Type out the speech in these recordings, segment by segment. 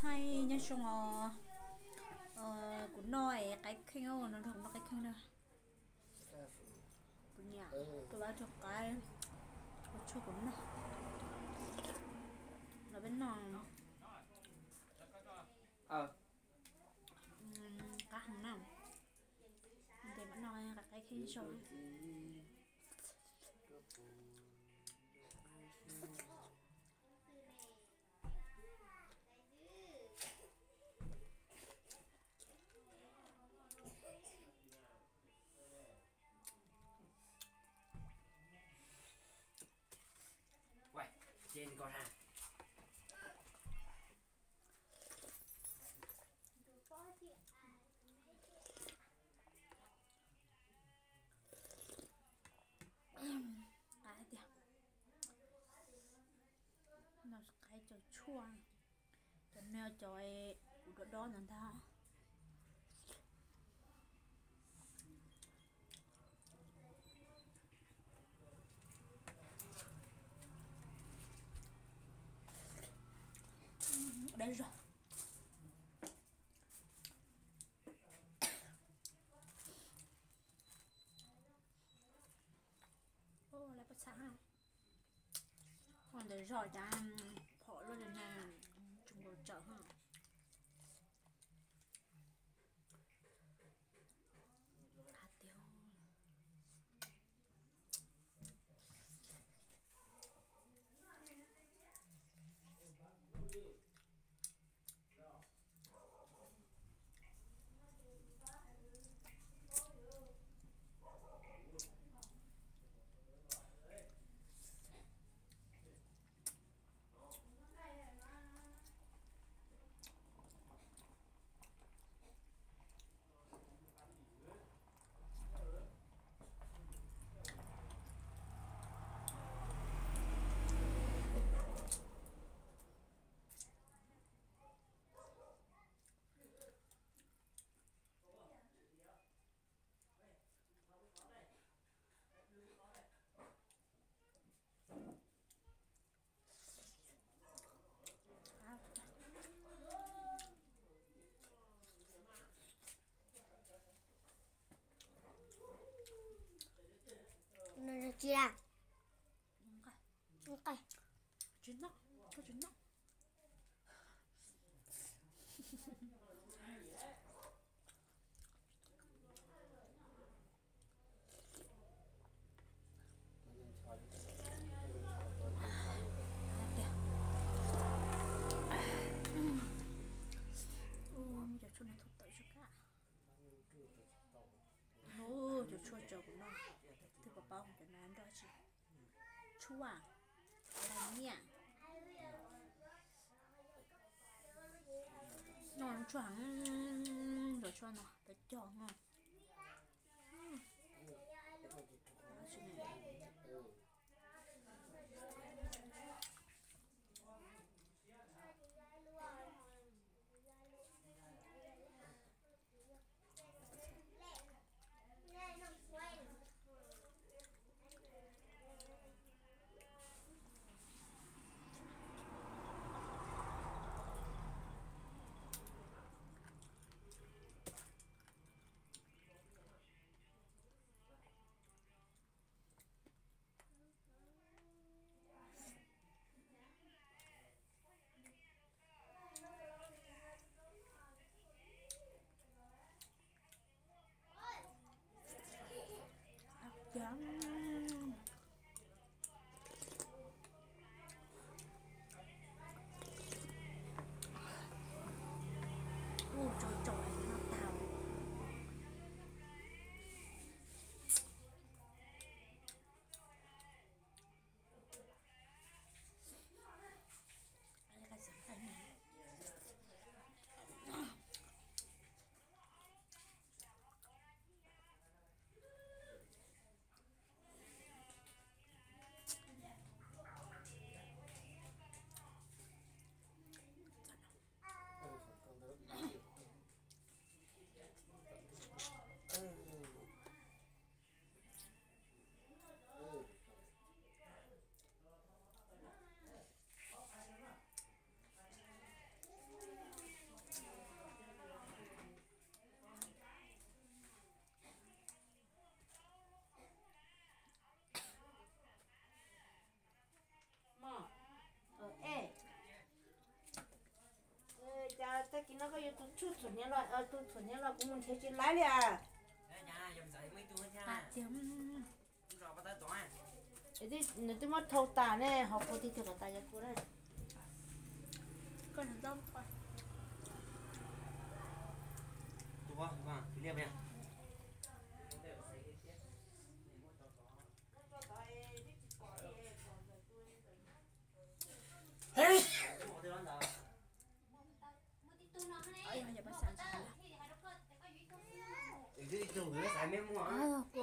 Hais nyob zoo os, kuv noj es qaib kheej, no nrog kuv noj qaib kheej na. Kuv niam tua vaj rau qaib, ua tshuaj kuv noj. Los peb noj qab heev na. Ces mam noj qaib kheej sau. Qab tiag. No qaib cov tshuaj, cov no cov kuv dob dob ntawd ntag. Dab zog. Lawv pab txhab ha. Ntawd zog cas phom luaj li na, tsis nkaus tsawm ha. Qab tiag. Nws tsis a? Tsis noj, koj tsis noj. Cov tshuaj no thaum tawm tsis kam. Cov tshuaj tso kuv noj, twb pom paub cov no nrog tsis. Tshuaj, laj nyiaj. Noj tshuaj heev, cov tshuaj no peb cog no. Tag kis no koj yuav tus tshuaj txhuam hniav los, tus txhuam hniav los kuv mus nrhiav tsis laib li as. Nws twb muab thau tas ne, ho kuv tig tig kom tas yog kuv na. Kua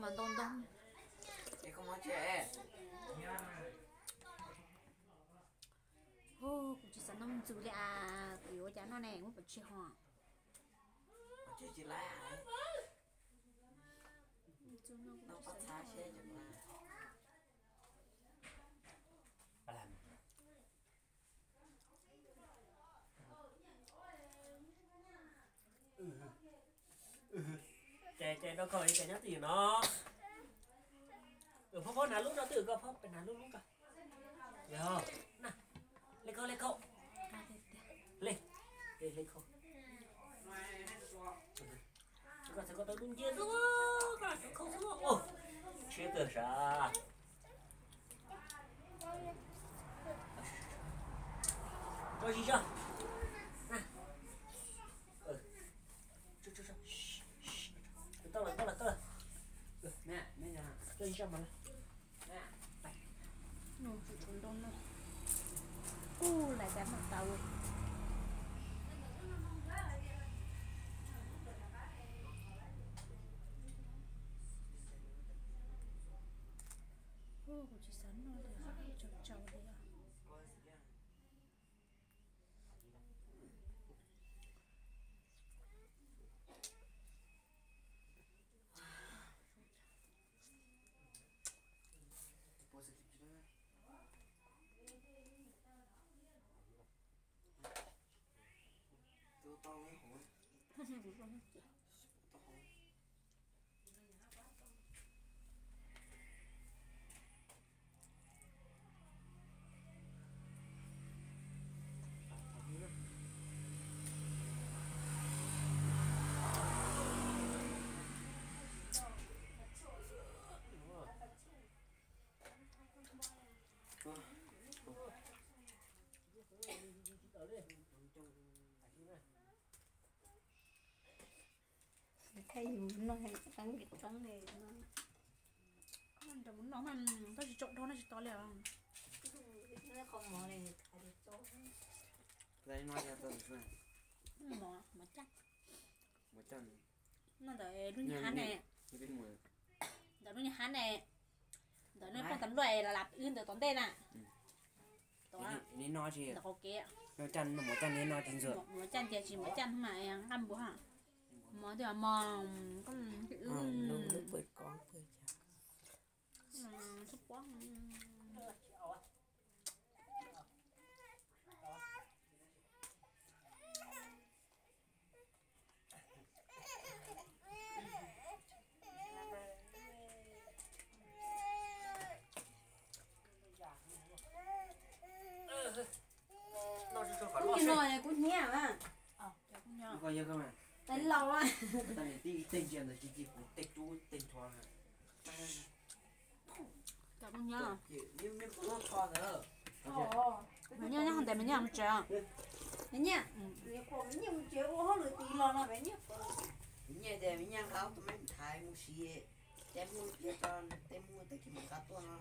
mas ntau ntau. Kuv tsis xav noj ntxuv li as, kuv yuav ua cas noj ne, muab pov tseg ho. Ces, ces rau koj li ces nyob twj ywm no. Phob, phob hnav lub no twj ywm, koj phob pem hnav lub lub ko. Yog, na, hle khau, hle khau. Hle, hle khau. Koj txhais koj tau lub ncia xwb, koj tau khau xwb. Tshiab kawg sav. Tso zis tso. Tau lawm, tau lawm, tau lawm. Tso zis tso mas lawm. Noj tsum tsum ntoo no. Kuj lais tas mam tas ua. Kuv tsis xav noj li, tsau tsau li os. Thaij yus noj heev qeeb li qeeb li no. Nrog mus noj mas koj tsis tso dhau noj tsis tau li os. Mov, mov caj. Noj ntawm lub niag hav ne. Ntawm lub niag hav ne. Ntawm nej poj tam luaj es lam lam wb ntawm tom ntej na. Ntawm qhov kev. Mov caj tiag tsis mov caj mas nqaj npua ha. Mov twb mov, koj wb. Kuv hnyiab, tais laus. Mas nyiaj nyob hauv ntawd mas nyiaj mus tsev. Mas nyiaj, nyiaj mus tsev ua hauj lwm tid los no mas nyiaj. Nyiaj tias nyiaj nqa tus me ntxhais mus siv, ces mus cia rau tej mus tag kis mus qab tuaj no.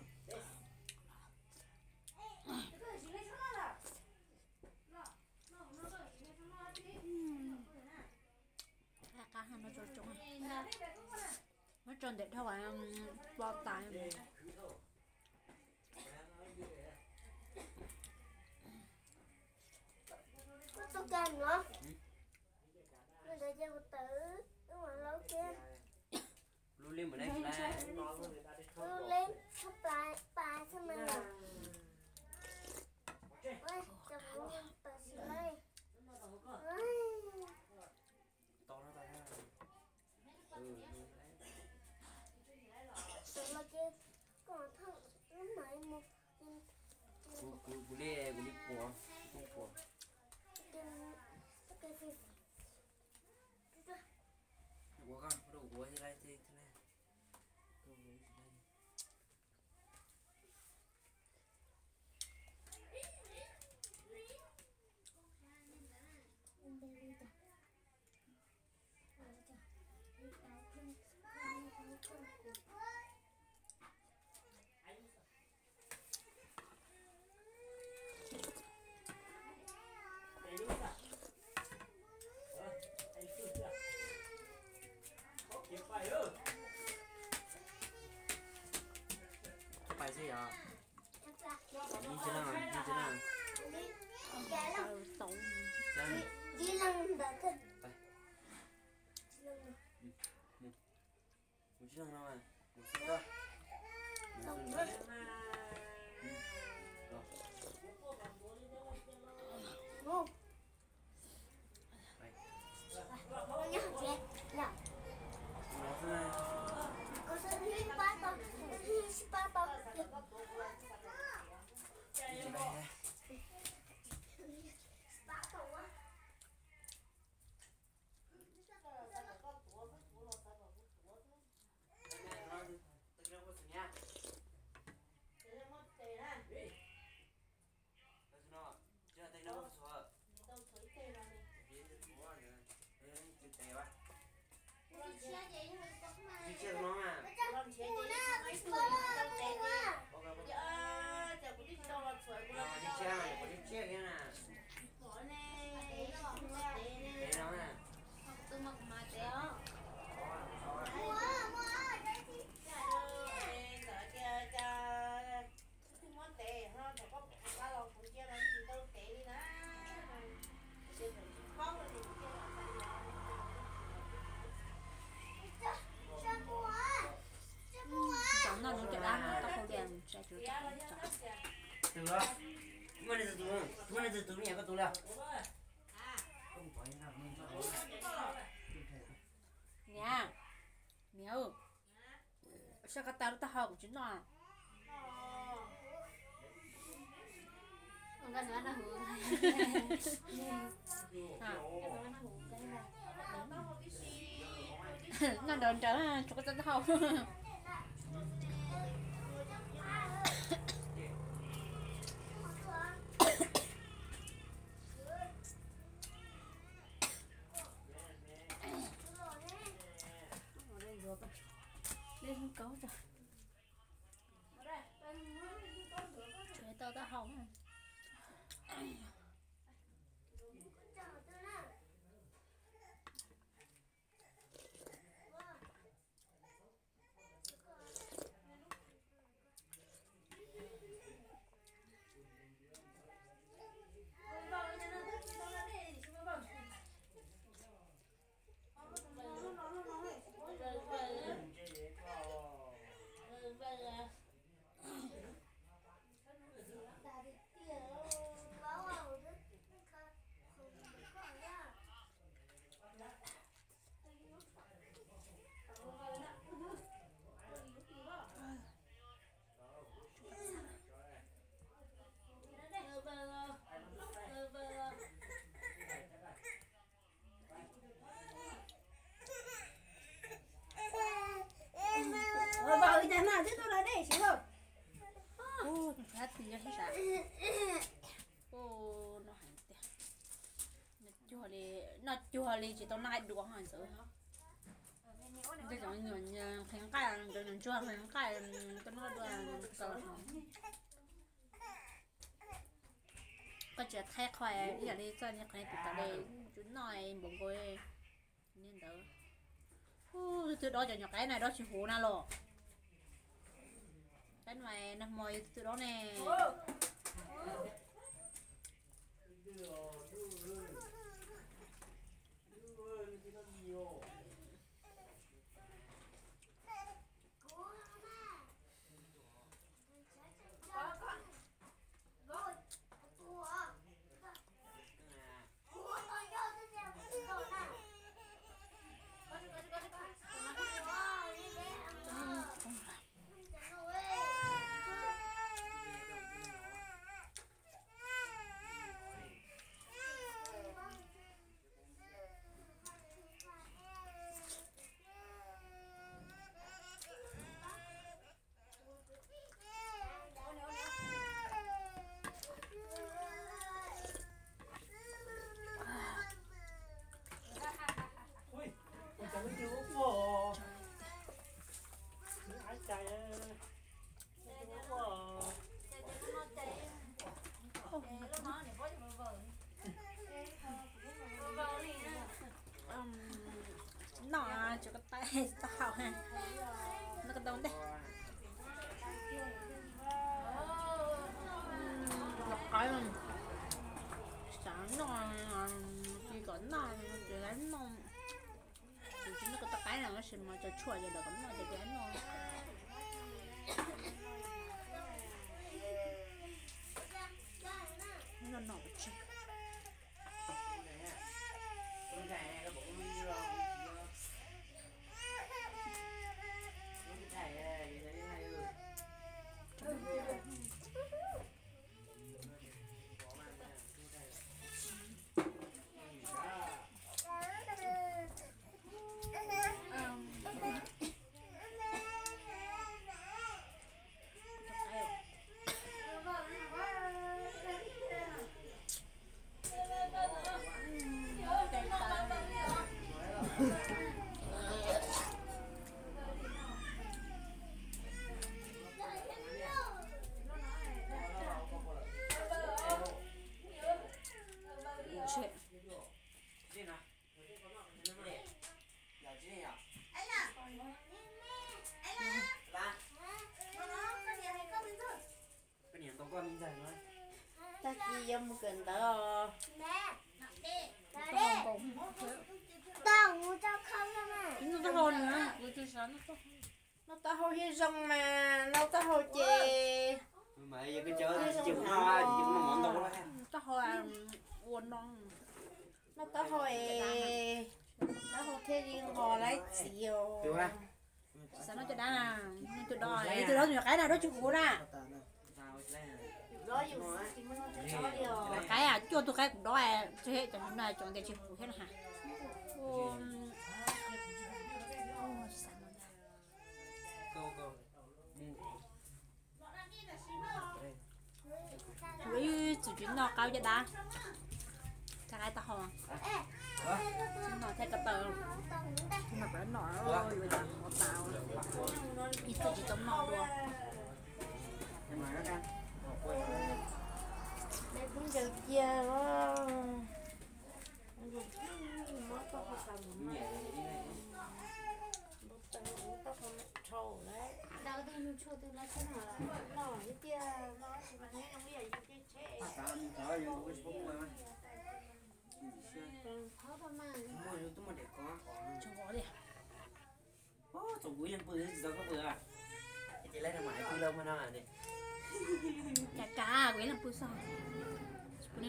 Qab qab no tso tsoo. Muab tso ntawm dhau plo tas. Koj tau kas no, ntawd ces kuv tawm wb mam laub thiab. Lub leb thab pais xwb mas yom. Cov kuv tawm sim laij. Tawm los ces koj thaj lub mam mus. Kuv, kuv li, kuv li puas, kuv pom puas. Ces, ces Pais xwb yog. Ib tsis leej, ib tsis leej. Mus tsis leej no, mus xwb koj. Cov no nws cov dab no tau hau tias tsa cuv tsa. Tus, muaj nej tus, muaj nej tus tus me nyuam koj tus li. Niam, niam, sab ko taw lub taub hau kuv tsis noj. Noj nraws nraws tsuas koj taub hau. Tsuas tau taub hau. Ua, no hais tias, noj cuag li, noj cuag li tsis tau noj dua ho ntxawv. Tej zaum nyuam nqhis nqaij, ntsuag nqhis nqaij, koj noj dua kaus. Koj tsis thaij qhov ib yam li txoj niag qhov twg tas li, tsum noj npaum nkaus li ntawd. Tus twg dob cov nyuam qaib na dob tsis huv na los. Qaib no nag hmo yog tus twg dob ne. Tau hau ha. Noj ko taw ntej. Los qaib, xav noj, tsis kom noj, tsis laib noj. Tsis noj ko taw qaib no tab sis mas cov tshuaj ces lawv kom noj ces tsis laib noj. Noj no tsis Tag kis yuav mus kawm ntawv os. Tau mus tau kho. Noj taub hau nws, kuv tsis xav noj taub hau. Noj taub hau thiab zoo mas, noj taub hau ces, taub hau ua no, noj taub hau es, taub hau thiaj li nqos laib txiv os. Xav noj cov dab, tus dab, tus dab tus nyuam qaib na, dab tsis huv na. Qaib, cuaj tus qaib kuv dob, tsis cov no cov ntias tsis huv thiab na. Kuv ib txwm tsis noj qaib caj dab, caj qaib taub hau, tsis noj thiab ko taw, tsis noj pab noj, yuav cas ua tas, ib txwm tsis tau noj dua. Ncaws cia os. Txog kuv ib leeg pw tsis tau koj pw. Ces lawv mam pw lawm mas no. Cas kav kuv ib leeg pw xwb. Ib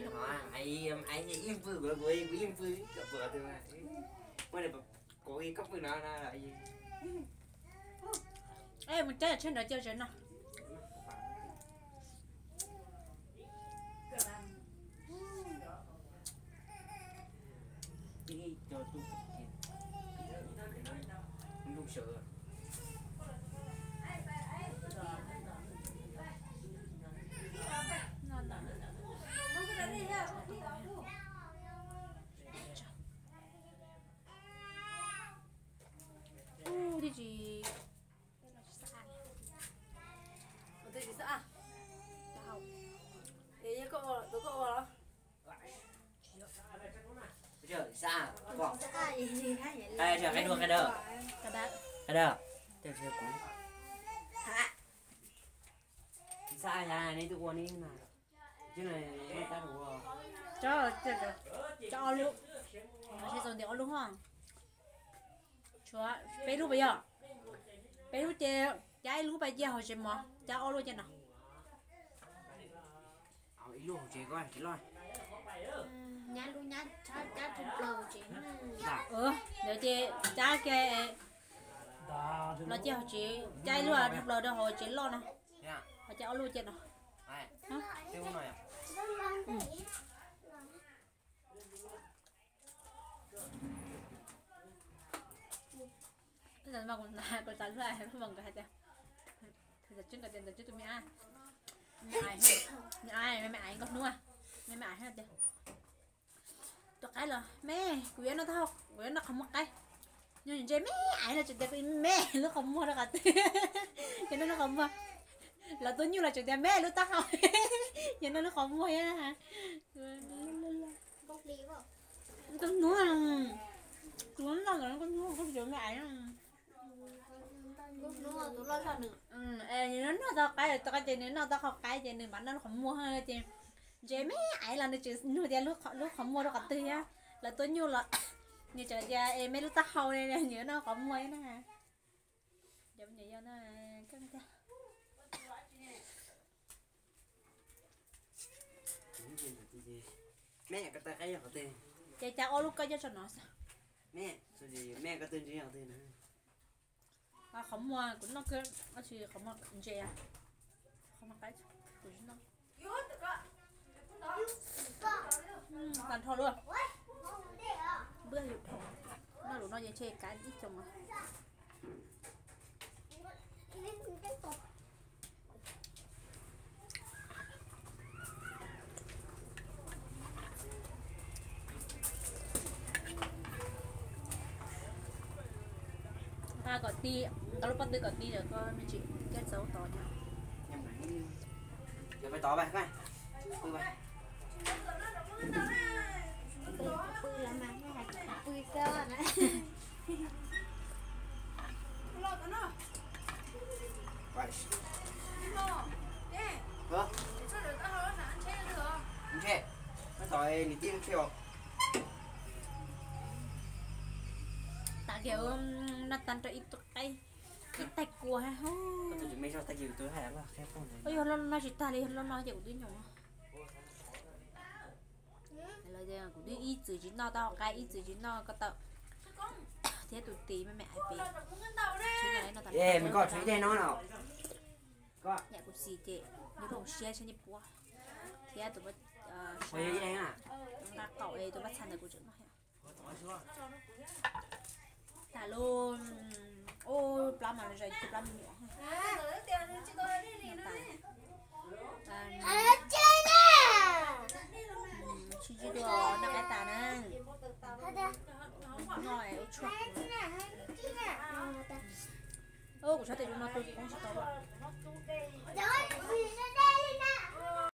leeg pw, kuv kuv ib leeg pw, koj pw, koj pw no. Mus tsaib tshiab ntawd cia tsev no. Ub, twb tsis, twb tsis xav. Yog koj ua, tus koj ua los? Xav, qai dua, qai dua, qai dua. Xav, neb twb ua neb na. Cov ob lub, seb txaus nti ob lub ho. Tshuav peb lub pas yog, peb lub ces cab ib lub pas cia hauv tsev mov, cab ob lub cia no. Ib lub hauv tsev ko tsis loj. Nyab lub nyab tshab cab rau plaws tsev. Ntawd ces cab ke los cia hauv tsev, cab ib lub rau plaws rau hauv tsev loj no. Ho cab ob lub cia no. Kuv tas lub, nkawd hais tias, kuv tas tsis nkawd tias ntawd tsis tus me ab, me ab, me ab nkauj hnub, me me ab tias, tus qaib los me, kuv yuav noj taub hau, kuv yuav noj qhov muag qaib. Nws ntse me ab los tseem tias me lub qhov muag rau qhov twg, yog noj lub qhov muag. Lawv tuaj nyuj los tseem tias me lub taub hau, yog noj lub qhov muag thiab. Nkauj hnub, kuv noj lawm nkauj hnub, kuv tsis me ab na. Nws noj tau qaib, tau qaib ces nws noj tau qhov qaib ces nws mam noj lub qhov muag ces ntse me aiv los nws tsis nug tias lub qhov muag rau qhov twg thiab. Lawv tuaj nyuj los nws tseem tias es me lub taub hau ne, nws noj qhov muag na. Ces cas ua lub koj coj tso no xwb. Qhov muag kuv noj kawg, tab sis qhov muag ntse, qhov muag qaib kuv tsis noj. Tag nrho luaj. Npwj yus dhau, noj lus no ces ntshe kav ib xyoos. Nqa kom ti, nqa lub pob tw kom ti lawm koj me ntsis thiab txaus tod. Pw pw los mas, pw xwb na. Ntshe, nws tib ntshe os. Tas kiag, noj tag rau ib tug qaib, ib tais kua. Yog loj no tsis tag li, yog loj no ces kuv twb nyoo. Kuv twb ib txwm tsis noj tau qaib, ib txwm tsis noj ko taw thiab tus tis me me aiv pem. Yam kuv txiv ces nws zoo siab thiab nyiam puab thiab tus nqa qaum es tus paj txha ntawd kuv tseem noj. Tas lub, ub, plab mas zoo ib tug plab me nyuam. Sib ntsib dua noj qaib tas na. Noj ua tshuaj. Kuv sab tes zoo no tus poob tsis tau.